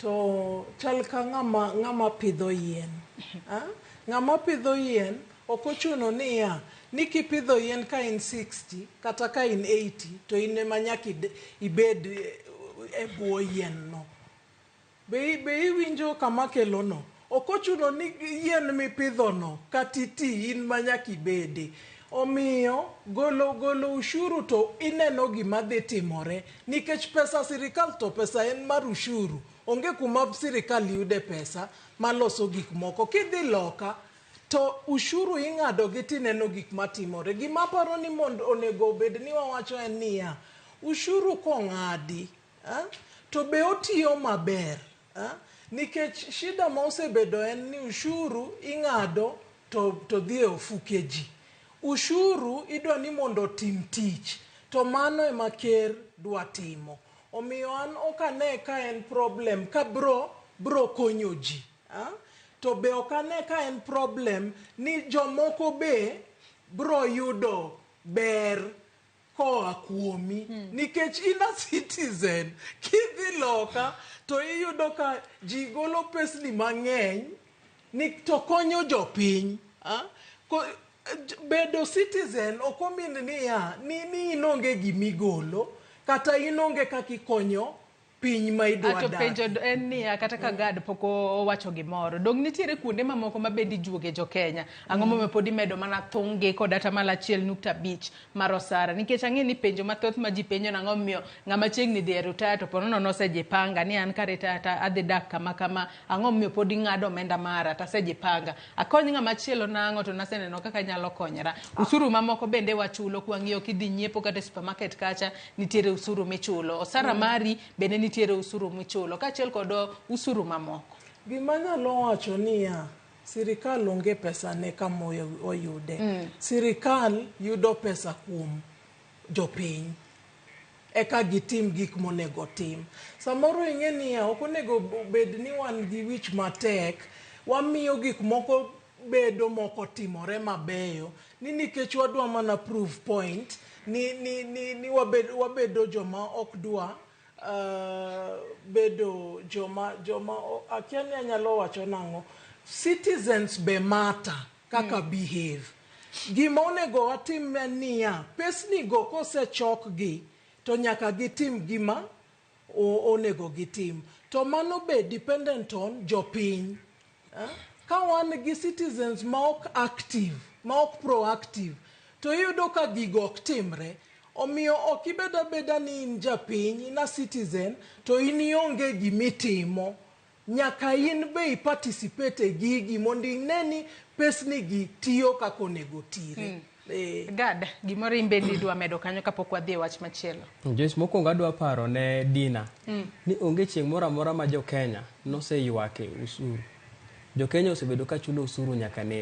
To chal ka ng'ama ng'ama pidho yien. Ah? Ng'ama pidho yien ok ochuno niya ni kipidho yien ka in 60 kata ka in 80 to in ema nyaka ibed e bwo yien no. Be iwinjo kama kelono? Ok ochuno ni yien mipidhono kata iti in ma nyaka ibede. Omiyo golo golo ushuru to ineno gima dhi timore nikech pesa sirikal to pesa en mar ushuru. Onge kuma sirikal yude pesa maloso gik moko. Kidhi loka to ushuru ing'ado gi tineno gik matimore. Gima aparo ni mondo onego obed ni wawacho en niya, ushuru kong'adi to be otiyo maber? Nikech shida ma osebedo en ni ushuru ing'ado to dhi e ofuke ji. Ushuru idwa ni mondo otim tich to mano ema ker dwa timo. Omiyo an ok ane ka en problem ka bro konyo ji. To be ok ane ka en problem ni jomoko be bro yudo ber koa kuomi nikech in a citizen. Kidhi loka to iyudo ka ji golo pesni mang'eny ni to konyo jopiny. Bedo citizen ok omin niya ni in onge gimigolo kata in onge kaka ikonyo piny ma idwa Ato penjo dakie. En niya, kata ka Gad pok owacho gimoro, dong nitiere kuonde mamoko ma bende ijuoge jo Kenya. Ang'o momiyo pod imedo mana thung' kod atamalo 1.5 mar osara? Nikech ang'e ni penjo mathoth ma ji penjo nang'o momiyo ng'ama chiegni dhi e retire to ponono nosejipanga ni an ka retire to adhi dak kama kama. Ang'o momiyo pod ing'ado omenda mara to asejipanga? Akony ng'ama chielo nang'o to naseneno kaka anyalo konyora. Usuru mamoko bende wachulo kwang'iyo kidhi nyiepo kata e supermarket kacha nitiere usuru michulo. Osara mari bende nitiere usuru michulo kaachiel kod usuru mamoko. Gima anyalo wacho niya, sirikal onge pesa ne kama oyude. Sirikal yudo pesa kuom jopiny eka gitim gik monego tim. Samoro ing'e niya, ok onego bed ni wan gi wich matek, wamiyo gik moko bedo mokotimore mabeyo ni nikech wadwa mana prove point ni wabedo joma ok dwa bedo joma akia ni anyalo wacho nang'o. Citizens be matter kaka behave. Gima onego watim en niya, pesni go kosechokgi to nyaka gitim gima onego gitim. To mano be dependent on jopiny. Ka wan gi citizens ma ok active, ma ok proactive, to iyudo ka gigo ok timre. Omiyo ok ibed abeda ni in japiny, in a citizen, to in ionge gimitimo. Nyaka in be i participate e gigi mondo ine ni pesni gi tiyo kaka onego tire. Gad, gimoro in bende idwa medo kanyo kapok wadhi e wach machielo? Joyce, mokwongo adwa paro ne Dina ni onge chieng' moro amora ma jo Kenya noseywak e usuru. Jo Kenya osebedo ka chulo usuru nyaka nene.